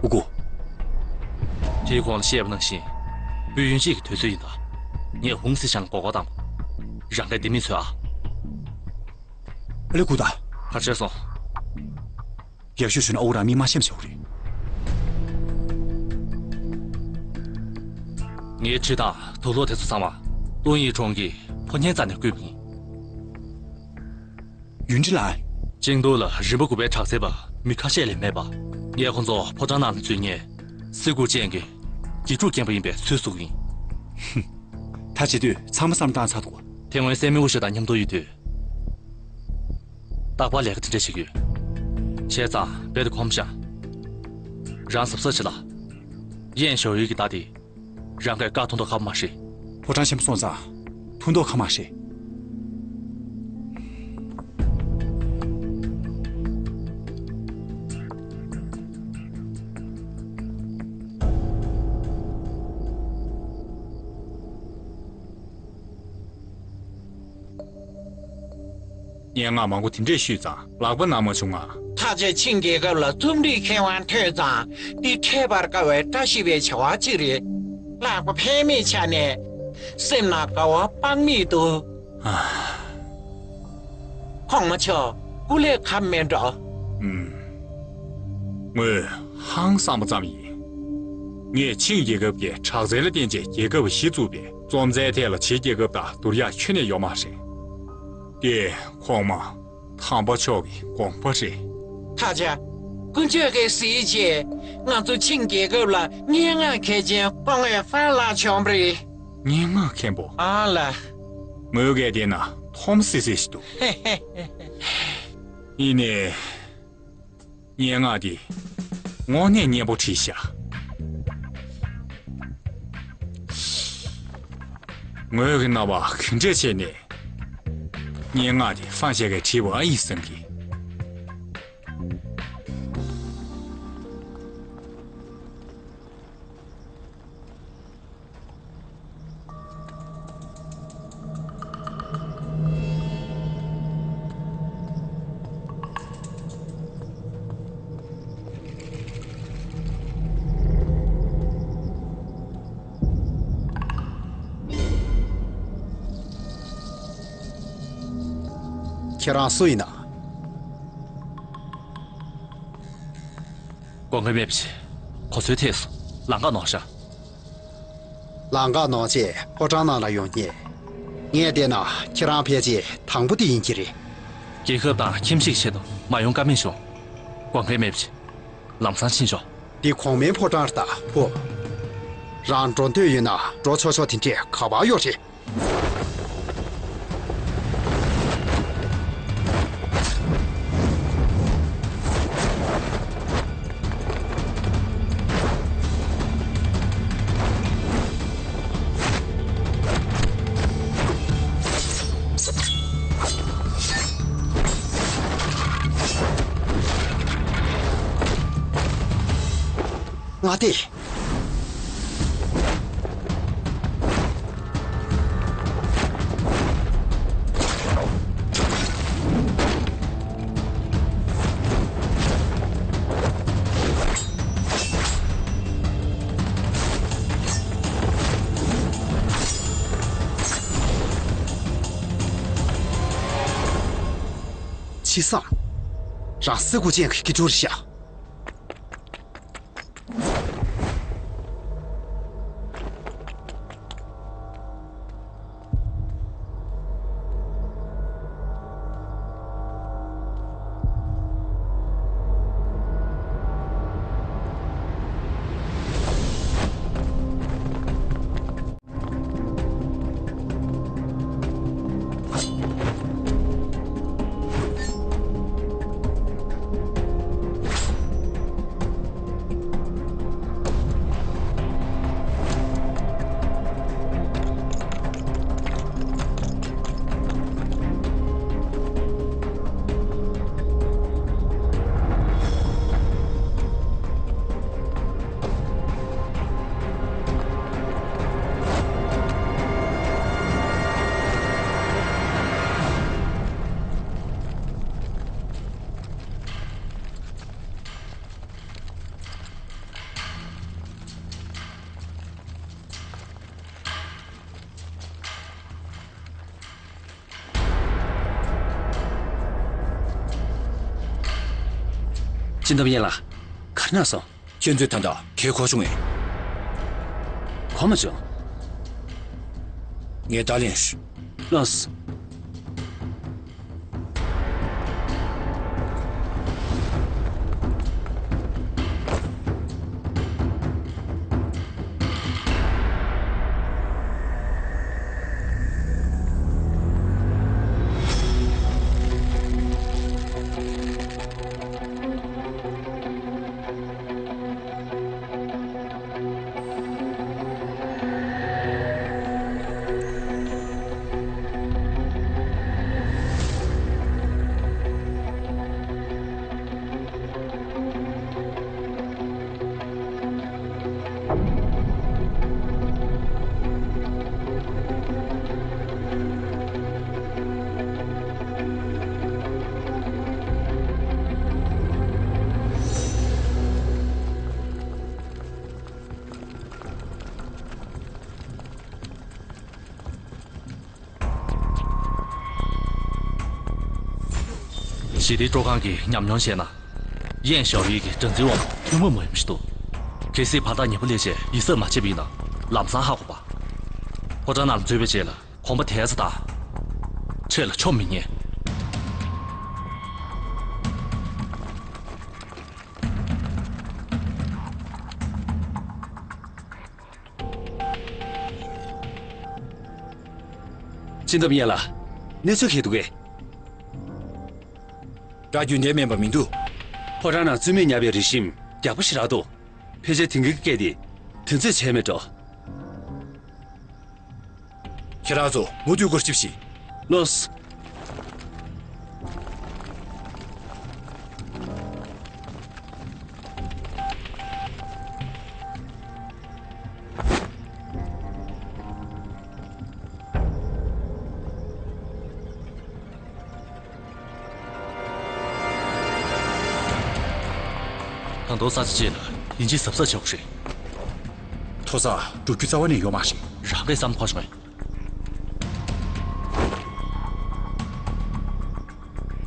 ཨུ་ཀུ། ཁྱེད་ཁོང་ལ་བཤད་པ་ནང་བཞིན། སྤུན་ཡོན་གཅིག་གི་དུས་ཚོད་ཡིན་ད། ངས་ཧུང་སི་ཆང་ལ་མགོ་སྐོར་བཏང་། རང་གིས་འདི་མི་ཚོས་ཨ། ཨ་ལེ་སྒུག་ད། ག་རེ་བྱས་སོང་། ཡག་ཤོས་བྱུང་ན་ཨོ་རང་མི་མ་ཤེས་པ་བྱེད་དགོས་རེད། ངའི་ཁྲིད་དང་དུག་སློག་དེ་ཚོ་ཚང་མ་ཏུང་ཡི་གྲོང་གི་ཕོ་ཉའི་རྩ་ནས་བརྐུས་པ་ཡིན། ཡུན་ཅི་ལ། ཅིང་ཏུའུ་ལ་རིམ་པ་དགུ་པའི་དྲག་རྩལ་པ་མི་ཁ་ཤས་ལས་མེད་པ། ངས་ཁོ་ཚོ་ཕོ་བྲང་ནང་ལ་འཛུལ་མཁན་སི་ཀུ་ཅན་གྱི་དགེ་ཕྲུག་རྐྱང་པ་ཡིན་པའི་ཚུལ་བཟོ་གི་ཡིན། ཧུམ། ད་བྱེད་དུས་ཚང་མ་བསམ་བློ་བཏང་ཚར་འདུག་དེ་སྔོན་སྲས་མོ་ཝུ་ཤི་དང་མཉམ་དུ་ཡོད་དུས། རྟག་པར་ལས་ཀ་དེ་འདྲ་བྱེད་ཀྱི་ཡོད། བྱས་ཙང་རྦད་དེ་གོམས་ཤག་རང་གཟབ་གཟབ་བྱེད་ལ། ཡན་ཞའོ་ཡུས་ཀྱི་བརྡ་དེ། རང་གིས་བཀག་ཐུབ་མདོག་ཁ་པོ་མ་རེད། ཕོ་བྲང་ཆེན་པོ་སོང་ཙང་ཐུབ་མདོག་ཁ་མ་རེད། སྙན་ངག་མང་པོ་དེ་འདྲས་ཞུས་ཙང་ལག་པ་གནང་མ་བྱུང་ང་། ད་ཆ་ཆིང་རྒྱལ་ཁབ་ལ་རྩོམ་རིག་མཁས་དབང་ཐོན་ཙང་འདི་འཕྲད་པར་དཀའ་བའི་བཀྲ་ཤིས་པའི་བྱ་བ་གཅིག་རེད། ལག་པ་ཕན་མེད་ཆ་ནས་སེམས་ནང་དགའ་བ་དཔག་མེད་འདུག། ཨ། གོང་མ་མཆོག་སྐུ་ལས་ཁ་མེད་འགྲོ། ཨུམ། ངོས་ཧང་སངས་པ་ཙམ་ཡིན། ངས་ཆིང་རྒྱལ་ཁབ་ཀྱི་དྲག་རྩལ་ལ་བརྟེན་བྱས་རྒྱལ་ཁབ་བཞི་བཙུགས་པས་རྩོམ་རྩལ་ཐད་ལ་བྱེས་རྒྱལ་ཁབ་དང་བསྡུར་ཡག་ཁྱོན་ནས་ཡོད་མ་རེད། དེ་གོང་མ་དམ་པ་མཆོག་གི་དགོངས་པ་རེད། ད་ཆ་དཀོན་མཆོག་གིས་གཟིགས་བྱས་ང་ཚོ་ཆིང་རྒྱལ་ཁབ་ལ་སྙན་ངག་མཁས་ཅན་སྐུ་ངོ་ཧྥན་ལགས་བྱུང་བ་རེད། སྙན་ངག་མཁན་པོ། ཨ་ལ། ངོས་ཀྱིས་བལྟས་ན་འཐོམ་སི་སི་ཞིག་འདུག། ཡིན་ནའི། སྙན་ངག་འདི་དངོས་གནས་སྙན་པོ་བྲིས་ཤག། ངོས་ཀྱི་རྣ་བ་ག་འདྲས་བྱས་ནས་སྙན་ངག་འདི་ཧྥན་ཞེ་གིས་བྲིས་པ་ཨེ་ཡིན་བསམ་གི། ཁྱེད་རང་སུ་ཡིན་ན། དགོངས་འགལ་མེད་པ་བྱེད། གོ་ཚོད་ཐེབས་སོང་། ལམ་ཁ་ནོར་ཤག། ལམ་ཁ་ནོར་བྱས་ཕོ་བྲང་ནང་ལ་ཡོང་མཁན། ངས་བལྟས་ན་ཁྱེད་རང་ཕལ་ཆེར་དང་པོ་དེ་ཡིན་གྱི་རེད། རྒྱལ་ཁབ་དང་ཁྱིམ་གཞིས་ཀྱི་ཆེད་དུ་མ་ཡོང་ཀ་མེད་བྱུང་། དགོངས་འགལ་མེད་པ་བྱེད། ལམ་སང་ཕྱིན་ཤོག། འདི་གོང་མའི་ཕོ་བྲང་རེད་ད་བུ། རང་འགྲོ་འདོད་ཡོད་ན་འགྲོ་ཆོག་ཆོག་དེ་འདྲས་ག་པར་ཡོད་རེད། ང་དེ། ཕྱི་སང་། རང་སེ་གོ་ཅན་གྱི་སྐྱིད་སྡུག་རེད་ཤག། སྤྱི་འདོམས་ཡན་ལགས། ག་རེ་གནང་སོང་། ཁྱོད་ཚོས་ད་ལྟ་ག་རེ་གོ་བྱུང་ངས། གོ་མ་བྱུང་། ངས་བརྡ་ལན་ཞུ། ལགས་སོ། ཞི་བདེའི་སྤྲོ་ཁང་གི་ཉམས་མྱོང་བཤད་ན། ཡན་ཞའོ་ཡི་གི་དྲ་འཛིན་འོག་ཐུན་མོང་མ་ཡིན་པ་ཞིག་འདུག་གལ་སྲིད་བར་ཐག་ཉེ་པོ་སླེབས་བྱས་ཡིད་གཟབ་མ་བྱས་པ་ཡིན་ན་ལམ་སང་ཧ་གོ་བ། ཕོ་བྲང་ནང་ལ་འཛུལ་བའི་རྗེས་ལ་གོམ་པ་དལ་ཙམ་བཏང་། འཕྲེད་ལ་མཆོང་མི་ཉན། སྤྱི་འདོམས་ཡན་ལགས། གནས་ཚུལ་ག་རེ་འདུག་གས། སྒྲ་རྒྱུན་ལྡན་མིན་པ་མི་འདུག་ཕོ་བྲང་ནང་རྩོད་མེད་ཉར་བའི་རེ་ཞིམ་ཡག་པོ་ཞེ་དྲག་འདུག་ཕལ་ཆེར་དེང་གི་སྐད་དེ་དུས་ཚོད་བྱས་མེད་འགྲོ། ཁྱེད་རང་ཚོ་མུ་མཐུད་སྐོར་ཞིབ་ཞིག་ལོས། ད་དུང་ས་ཆ་གཅིག་ལ་ཡིན་གཅིག་གཟབ་གཟབ་བྱེད་དགོས་རེད། མཐོ་ས་འགྲོ་རྒྱུ་རྩ་བ་ནས་ཡོད་མ་རེད། རང་གིས་བསམ་ཐོག་བྱུང་ངས།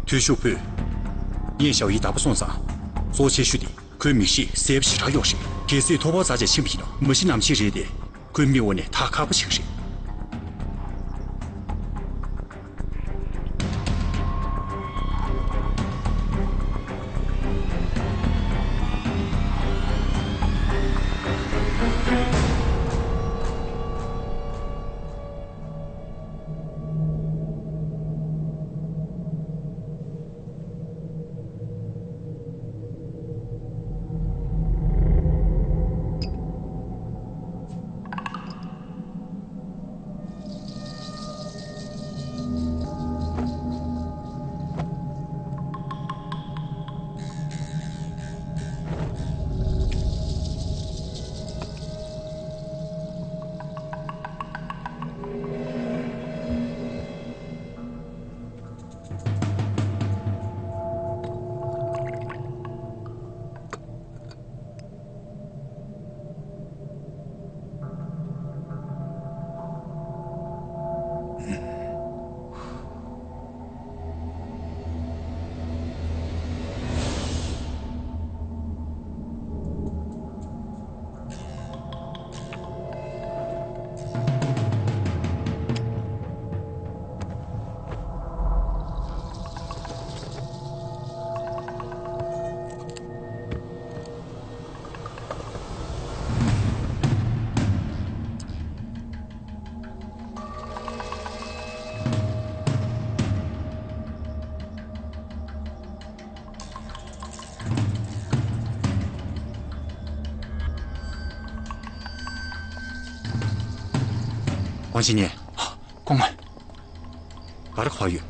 ཐུའུ་ཞུ་ཕུ། ཡན་ཞའོ་ཡི་བདག་པོ་སོང་ཙང་། གཙོ་ཆེ་ཤོས་དེ་ཁོའི་མིག་ཤེལ་གསལ་པོ་ཞེ་དྲག་ཡོད་རེད། གལ་སྲིད་ཐོག་ཕོག་རྩ་ཆེ་ཕྱིན་པ་ཡིན་ན་མ་གཞི་ནམ་ཕྱེད་རེད་དེ། ཁོའི་མིག་འོག་ནས་ཐག་ཁ་པོ་ཆགས་རེད། ཝང་ཆི་ཉན། སྐུ་ངོ། ག་རེ་གོ་ཡོད།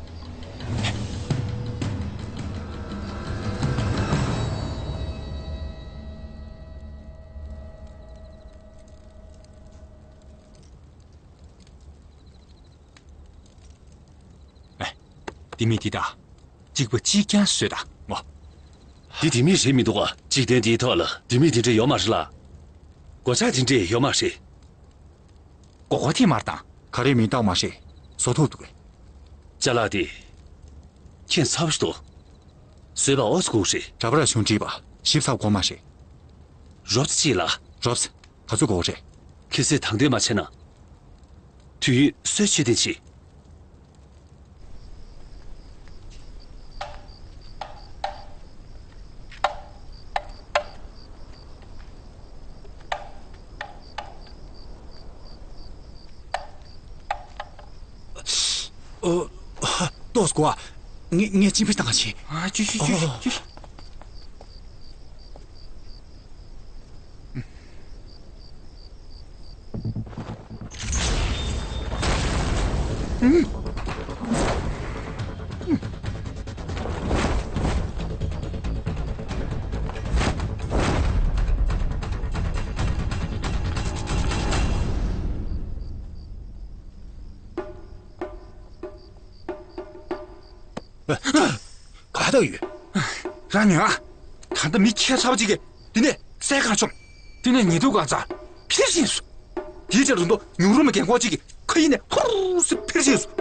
ཨེ། དེ་མི་དེ་དང་། གཅིག་པ་གཅིག་རྐྱང་བཟོས་དང་ངོ་། འདི་དེ་མི་རེད་མི་འདུག་ག་འཇིག་རྟེན་འདིའི་ཐོག་ལ་དེ་མི་དེ་འདྲ་ཡོད་མ་རེད་ལ། སྒོ་ལྕགས་དེ་འདྲ་ཡོད་མ་རེད། མགོ་སྐོར་ཐེངས་མར་བཏང་། ག་རེ་མིན་བཏང་མ་ཤེས། བཟོ་ཐུབ་འདུག་གས། ཅ་ལག་དེ། ཁྱད་མཚར་པོ་ཞིག་འདུག་བཟོས་པ་ཨོ་ཙི་ཁུག་རེད། གྲྭ་པ་ར་ཆུང་བྲིས་པ་ཞིབ་ཚགས་གོ་མ་ཤེས། རོབ་ཙམ་ཅིག་ལ། རོབ་ཙམ་ག་ཚོད་དགོས་རེད། གལ་སྲིད་དང་དོད་མ་བྱས་ན། དུས་ཡུན་གསོལ་ཆོད་དེ་བྱེད། ཨོ། ཏོག་ཙམ་གོ་ཨ། ངས་ངས་སྤྱི་འཕེན་བཏང་ག་ཕྱིན། ཨ་ཅི་ཅི་ཅི་ཨོ། ཅི། ག་ད་ཡོད། རང་ཉོན་ཨ། ད་ལྟ་མི་ཁྱད་མཚར་པ་ཅིག་གིས་འདི་ནས་སའི་ཁར་མཆོངས། དེ་ནས་ཉི་གདུགས་སྒང་ཙམ་འཕུར་ཕྱིན་སོང་། དེའི་རྗེས་ལ་ད་དུང་ཉུང་རུ་མའི་རྒན་འཁོགས་ཅིག་གིས་མཁའ་དབྱིངས་ནས་ཧུར་སེ་འཕུར་ཕྱིན་སོང་།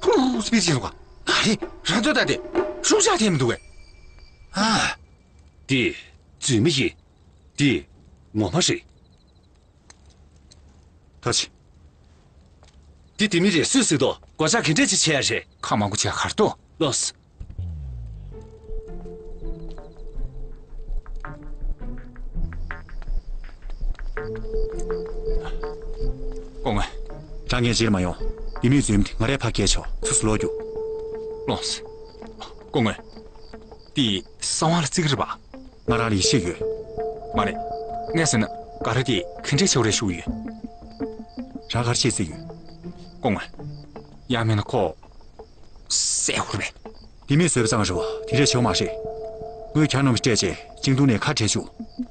ཧུར་སེ་འཕུར་ཕྱིན་སོང་ག་ཨ་རེ། རང་ཚོ་ད་དེ། ཤུགས་ཆག་ཐེབས་མི་འདུག་གས། ཨ། འདི་རྫུན་མ་ཡིན། འདི་ངོ་མ་རེད། ད་ཅི། འདི་ལྡེ་མིག་རེད། སུས་གཟིགས་འདུག་སྒོ་ལྕགས་ག་འདྲས་ཅིག་བྱས་རེད། ཁ་མང་པོ་བྱས་ག་རེ་འདུག་ལོས། སྐུ་ངོ་། རང་ངའི་རྗེས་ལ་མ་ཡོང་། ལྡེ་མིག་རྫུན་མ་དེ་ང་རས་ཕར་སྐྱེལ་ཆོག་སོ་སོ་ལོག་རྒྱུགས། ལོས། སྐུ་ངོ་། འདི་གསང་བ་ལ་བརྩི་གི་རེད་པ། ང་རང་ལ་ཡིད་ཆེས་ཡོད། མ་རེད། ངས་ཟེར་ན་ག་རེ་དེ་ག་འདྲས་བྱེད་དགོས་རེད་ཞུ་གི་ཡོད། རང་ག་རེ་བྱེད་རྩིས་ཡོད། སྐུ་ངོ་། ཡང་མིན་ན་ཁོ་བསད་དགོས་རེད་པས། ལྡེ་མིག་བཟོས་པ་ཙང་རེད་པ། དེ་འདྲས་བྱེད་དགོས་མ་རེད། དངུལ་གྱ་ནོམ་སྤྲད་རྗེས་ཅིང་ཏུང་ནས་ཁ་བྲལ་བཅུག་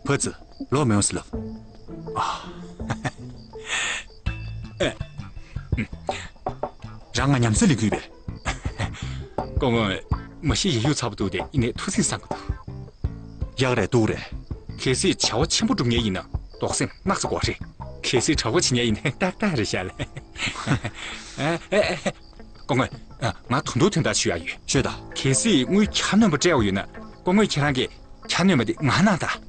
བུ་ཙི། ལོག་མི་ཡོང་ཟེར་ལབ། ཨ། ཨེ། རང་ང་ཉམས་སད་ལས་འགུལ་བས། སྐུ་ངོ་། མ་གཞི་ཡ་ཡུ་ཚ་པོ་འདུག་སྟེ་ཡིན་ནའི་ཐུགས་སེམས་བཟང་གི་འདུག་ཡག་རེད་སྡུག་རེད། གལ་སྲིད་བྱ་བ་ཆེན་པོ་སྒྲུབ་མཁན་ཡིན་ན་རྡོག་སེམས་གནག་ཙམ་དགོས་རེད། གལ་སྲིད་གྲྭ་པ་བྱེད་མཁན་ཡིན་ན་ཏག་ཏག་རེད་ཤག་ལེ། ཨེ་ཨེ་ཨེ། སྐུ་ངོ་། ང་ད་དུང་དོན་དག་ཞུ་ཡག་ཡོད། ཤོད་ད། གལ་སྲིད་དངུལ་གྱ་ནོམ་པ་སྤྲད་དགོས་ཡོད་ན་སྐུ་ངོ་ཁྱེད་རང་གིས་གྱ་ནོམ་པ་དེ་ང་གནང་དང་།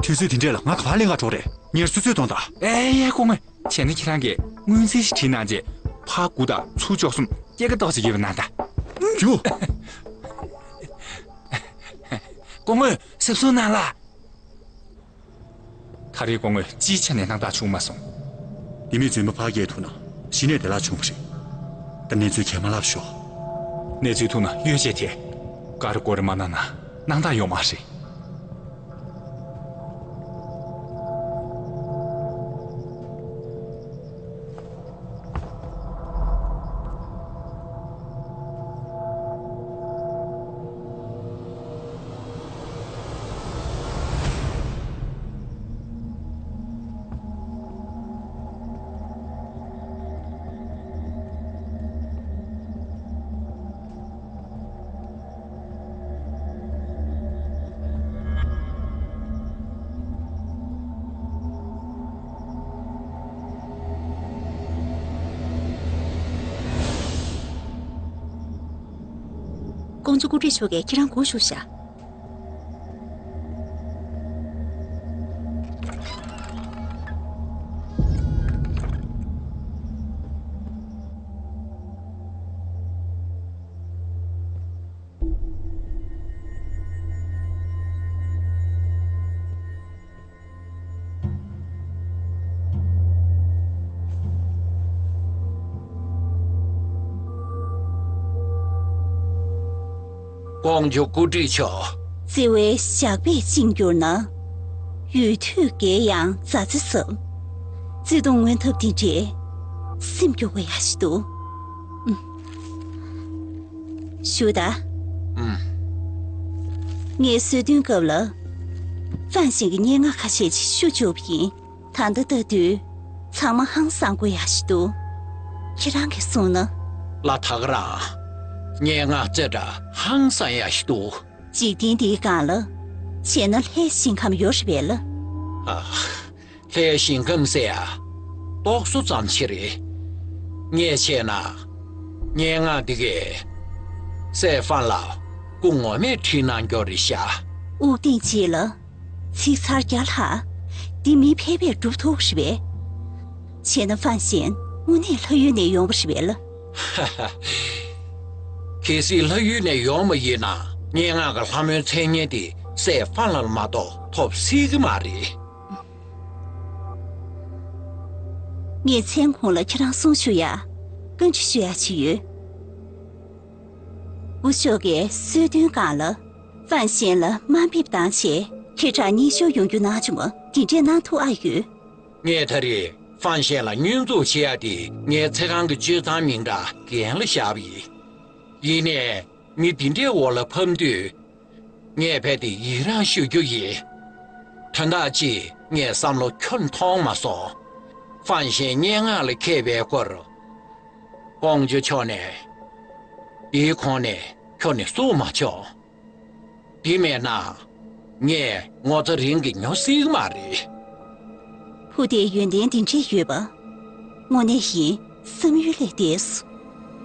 དུས་ཚོད་དེ་འདྲས་ལ་ང་ག་པར་ལེན་ག་འགྲོ་རེད། ངས་སུ་ཚོད་གཏོང་དང་། ཨེ་ཡ་སྐུ་ངོ། བྱས་ན་ཁྱེད་རང་གིས་སྔོན་རྩིས་ཤིག་བྲིས་གནང་རྗེས་ཕར་དགུ་དང་ཚུར་བཅུ་གསུམ་སྐྱེད་ཀ་ཏོག་ཙམ་ཡོད་པ་གནང་དང་། རྒྱུགས། སྐུ་ངོ་གཟབ་གཟབ་གནང་ལ། ད་རེས་སྐུ་ངོ་སྤྱིའི་ཆ་ནས་སྣང་དག་བྱུང་མ་སོང་། ལྡེ་མིག་རྫུན་མ་ཕར་སྐྱེལ་ཐུབ་ན་གཞི་ནས་བདེ་བླག་བྱུང་བ་རེད། ད་གནས་ཚུལ་གང་མ་ལབ་ཤོག་གནས་ཚུལ་ཐུག་ན་གཡོལ་བྱས་ཐལ། ཀ་རེ་ཀོ་རེ་མ་གནང་ན་སྣང་དག་ཡོད་མ་རེད། ཀོང་ཇོ་སྐུ་བགྲེས་མཆོག་གིས་ཁྱེད་རང་སྒུག་བཞུགས་ཤག་ཀོང་ཇོ་སྐུ་བགྲེས་མཆོག་བརྩེ་བའི་ཞགས་པས་བཅིངས་གྱུར་ན། ཡུལ་དུས་བརྒལ་ཡང་མཛའ་བརྩེ་ཟབ། བརྩེ་དུང་མངོན་ཐབས་འདི་འདྲས་སེམས་སྐྱོ་བོ་ཡག་ཞིག་འདུག་ཞུ་ད། ཨུམ། ངས་གསོལ་སྟོན་སྐབས་ལ། ཧྥན་ཞན་གྱི་སྙན་ངག་ཁ་ཤས་ཅིག་ཞུ་བཅུག་པ་ཡིན། ད་ལྟ་ལྟ་དུས་ཚང་མ་ཧང་སང་དགོས་ཡག་ཞིག་འདུག་ཁྱེད་རང་གིས་གསུངས་ན། ལ་དྭགས་རང་། སྙན་ངག་རྩེ་གྲས་ཧང་སང་ཡག་ཞིག་འདུག་འཇིག་རྟེན་འདིའི་སྒང་ལ། བྱས་ན་ལྷའི་ཞིང་ཁམས་ཡོད་རེད་པས་ལ། ཨ། ལྷའི་ཞིང་ཁམས་ཟེར་ཡ། རྟོག་བཟོ་ཙམ་ཞིག་རེད། ངས་བྱས་ན། སྙན་ངག་འདི་གས། སྲས་ཧྥན་ལ་སྐུ་ངོ་མས་བྲིས་གནང་རྒྱུ་རེད་ཤག་དབུགས་ཐེངས་གཅིག་ལ། ཚིག་ཚར་བརྒྱ་ལྷག་འདི་མི་ཕལ་པས་སྒྲུབ་ཐུབ་རེད་པས། བྱས་ན་ཧྥན་ཞན་དངོས་གནས་ལྷ་ཡུལ་ནས་ཡོང་བ་རེད་པས་ལ། ཧ་ཧ། གལ་སྲིད་ལྷ་ཡུལ་ནས་ཡོང་བ་ཡིན་ན། སྙན་ངག་གི་ལྷ་མོའི་མཚན་སྙན་དེ་སྲས་ཧྥན་ལ་ལ་མ་གཏོགས་ཐོབ་སྲིད་ཀྱི་མ་རེད། ངས་མཚན་གུང་ལ་ཁྱེད་རང་གསུང་ཞུ་ཡ། བཀའ་འདྲི་ཞུ་ཡ་ཅིག་ཡོད། སྐུ་ཞབས་ཀྱིས་གསོལ་སྟོན་སྒང་ལ། ཧྥན་ཞན་ལ་དམའ་འབེབས་བཏང་བྱས་ཁྱེད་དྲག་གཉིད་ཤོར་ཡོང་རྒྱུ་གནང་བྱུང་བ་འདི་འདྲས་གནང་ཐུབ་ཨ་ཡོད། ངས་ད་རེས་ཧྥན་ཞན་ལ་བསྙོན་འཛུགས་བྱེད་ཡ་དེ་ངའི་ཚེ་གང་གི་སྤྱོད་གཙང་མིང་གྲགས་འགན་ལ་བཞག་པ་ཡིན། ཡིན་ནའི་མི་འདི་འདྲའི་འོག་ལ་ཕབ་དུས། ངས་རྦད་དེ་ཡི་རངས་ཞུ་རྒྱུ་ཡིན། དོན་དག་ཅིག་ངས་བསམ་བློ་འཁྱོར་མཐོང་མ་སོང་། ཧྥན་ཞན་སྙན་ངག་ལ་མཁས་པའི་སྐོར། ཀོང་ཇོ་མཆོག་ནས། དེའི་གོང་ནས་ཁྱོན་ནས་གསུང་མ་བྱུང་། དེ་མེད་ན། ངས་ངོ་ཚ་རིང་གི་ཉོ་སྲིད་མ་རེད། བུ་དེའི་ཡོན་ཏན་འདི་འདྲས་ཡོད་པ། དངོས་གནས་ཡིན་བསམ་ཡུལ་ལས་འདས་སོ།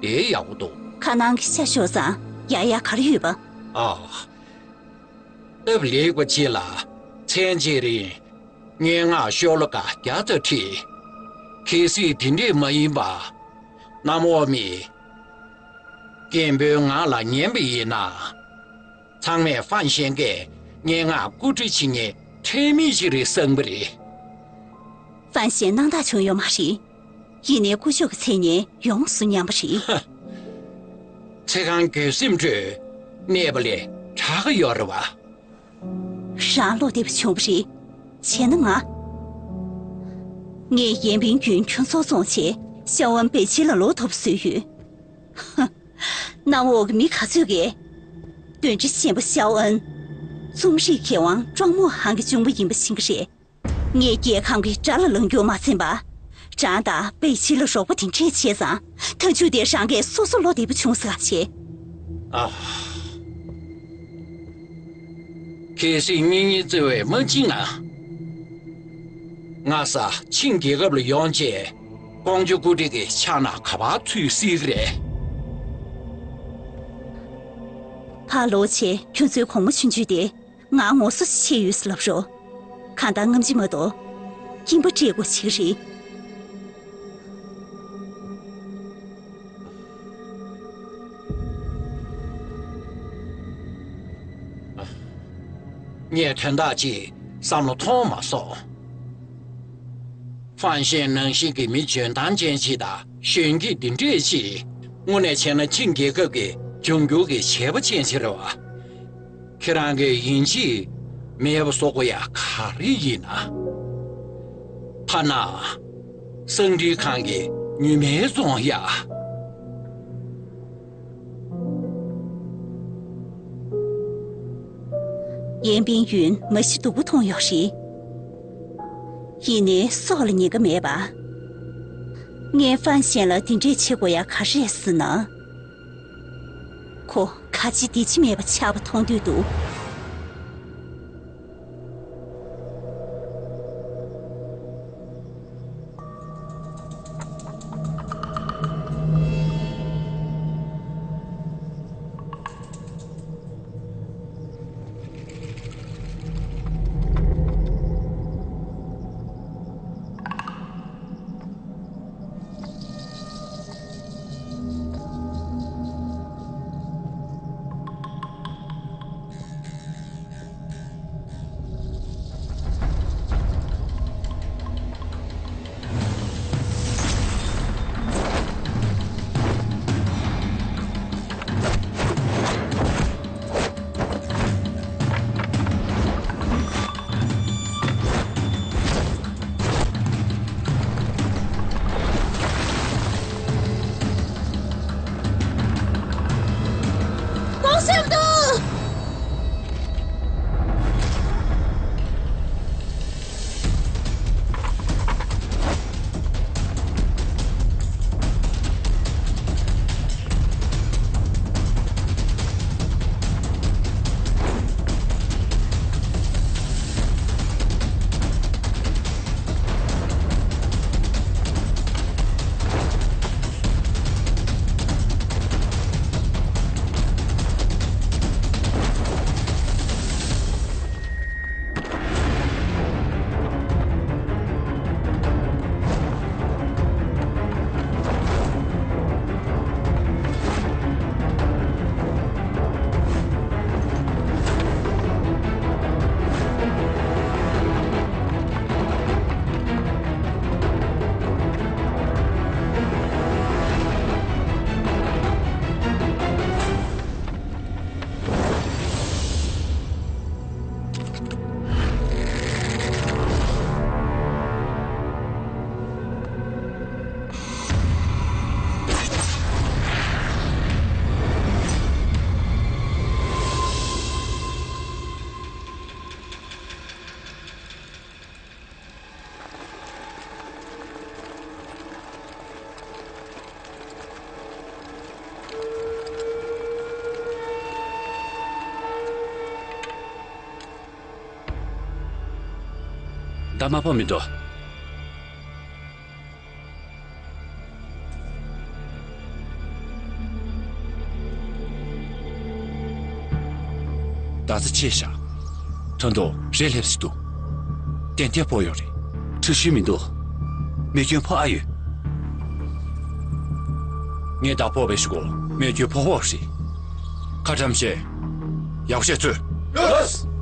དེ་ཡག་པོ་འདུག་ཁ་ནང་གི་ཤ་ཤོར་ཙང་ཡ་ཡ་ག་རེ་ཡོད་པ། ཨ། སྟབས་ལེགས་པ་ཅིག་ལ་མཚན་གཅིག་རིང་སྙན་ངག་ཤོ་ལོ་ཀ་བརྒྱ་ཙམ་བྲིས། གལ་སྲིད་དེ་འདྲས་མ་ཡིན་པ། གནམ་འོག་མིས་སྐད་འབོད་ངག་ལ་ཉན་པ་ཡིན་ན། ཚང་མས་ཧྥན་ཞན་གྱིས་སྙན་ངག་རྐུ་འཕྲི་བྱེད་མཁན་ཁྲེལ་མེད་ཅིག་རེད་བསམ་གྱི་རེད། ཧྥན་ཞན་སྣང་དག་བྱུང་ཡོད་མ་རེད། ཡིན་ནའི་སྐུ་ཞབས་ཀྱི་མཚན་སྙན་ཡོངས་སུ་ཉམས་པ་རེད། ཧ། ཚེ་གང་འགྱོད་སེམས་ཁྲོད་གནས་པ་ལས་དྲག་གི་ཡོད་རེད་བ། རང་བློ་བདེ་པོ་བྱུང་བ་རེད། བྱས་ན་ང་། ངས་ཡན་པིང་ཡུན་ཁྱོད་ཚོ་བཙོང་བྱས་ཤའོ་ཨན་པེ་ཆི་ལ་ལོག་ཐུབ་བཟོས་ཡོད། ཧ། གནམ་འོག་གི་མི་ག་ཚོད་ཀྱིས་གདོན་འདྲེ་ཆེན་པོ་ཤའོ་ཨན། རྩོམ་རིག་མཁས་དབང་ཀྲོང་མོ་ཧང་གི་གཅུང་པོ་ཡིན་པ་ཤེས་ཀྱི་རེད། ངས་རྒྱལ་ཁམས་ཀྱི་དགྲ་ལ་ལངས་རྒྱུ་མ་ཟིན་པ། རང་དང་པེ་ཆི་ལ་རོགས་པ་དེ་འདྲས་བྱས་ཙང་། མཐའ་མཇུག་དེ་རང་གིས་སོ་སོ་བློ་བདེ་པོ་བྱུང་ས་ག་བྱེད། ཨ། གལ་སྲིད་གཉེན་ཉེ་བརྩེ་བས་མ་བཅིངས་ན། སྔ་ས་ཆིང་རྒྱལ་ཁབ་ལ་ཡོང་རྗེས་ཀོང་ཇོ་སྐུ་བགྲེས་ཀྱི་ཕྱག་ན་ག་པར་ཚུད་སྲིད་ཀྱི་རེད། ཕར་ལོག་བྱས་ཁྱོད་ཚོའི་གོང་མ་ཆུང་ཆུང་དེ་ང་ངོ་སོ་ཆེ་ཡོད་ཟེར་ལབ་རོགས། གང་ལྟར་རྔམ་བརྗིད་མ་གཏོགས་སྐྱིན་པ་སྤྲད་དགོས་བྱེད་ཀྱི་རེད། ངས་དོན་དག་ཅིག་བསམ་བློ་ཐོངས་མ་སོང་། ཧྥན་ཞན་ནང་བཞིན་གྱི་མི་འཇོན་ཐང་ཅན་ཅིག་དང་གཞོན་སྐྱེས་འདི་འདྲས་ཅིག་དངོས་གནས་བྱས་ན་ཆིང་རྒྱལ་ཁབ་ཀྱི་འབྱུང་འགྱུར་གྱི་བྱེད་པོ་ཅན་ཅིག་རེད་བ། ཁྱེད་རང་གིས་ཡིན་གཅིག་མེད་པ་བཟོ་དགོས་ཡ་ག་རེ་ཡིན་ན། ཐ་ན་གསང་འཕྲིན་ཁང་གི་མྱུལ་མའི་བཙོང་ཡ། ཡན་པིང་ཡུན་མ་གཞི་སྡུག་པོ་མཐོང་ཡོད་རེད། ཡིན་ནའི་སྲོག་ལ་ཉེན་ཁ་མེད་པ། ངས་ཧྥན་ཞན་ལ་དེ་འདྲས་བྱེད་དགོས་ཡ་ག་རེ་རེད་ཟེར་ན། ཁོ་ཁ་ལྕེ་འདི་ཕྱི་མེད་པ་ཆགས་པ་མཐོང་དུས་འདུག་ལྐོག་གསོད་དུ། ད་མ་ཕོ་མི་འགྲོ། ད་ཚ་ཆེ་ཤག་ད་དུང་རས་ལྷེབ་སི་འདུག་ཏན་ཏན་ཕོག་ཡོང་རེད། འཁྲུག་ཤོས་མི་འདུག་རྨས་སྐྱོན་ཕོག་ཨ་ཡོད། ངས་བདག་པོ་བྱེད་ཞུ་གོ། རྨས་སྐྱོན་ཕོག་ཕོག་རེད། ཁ་བཀྲམ་བྱས། ཡག་བྱས་ཚུལ། ཡོས།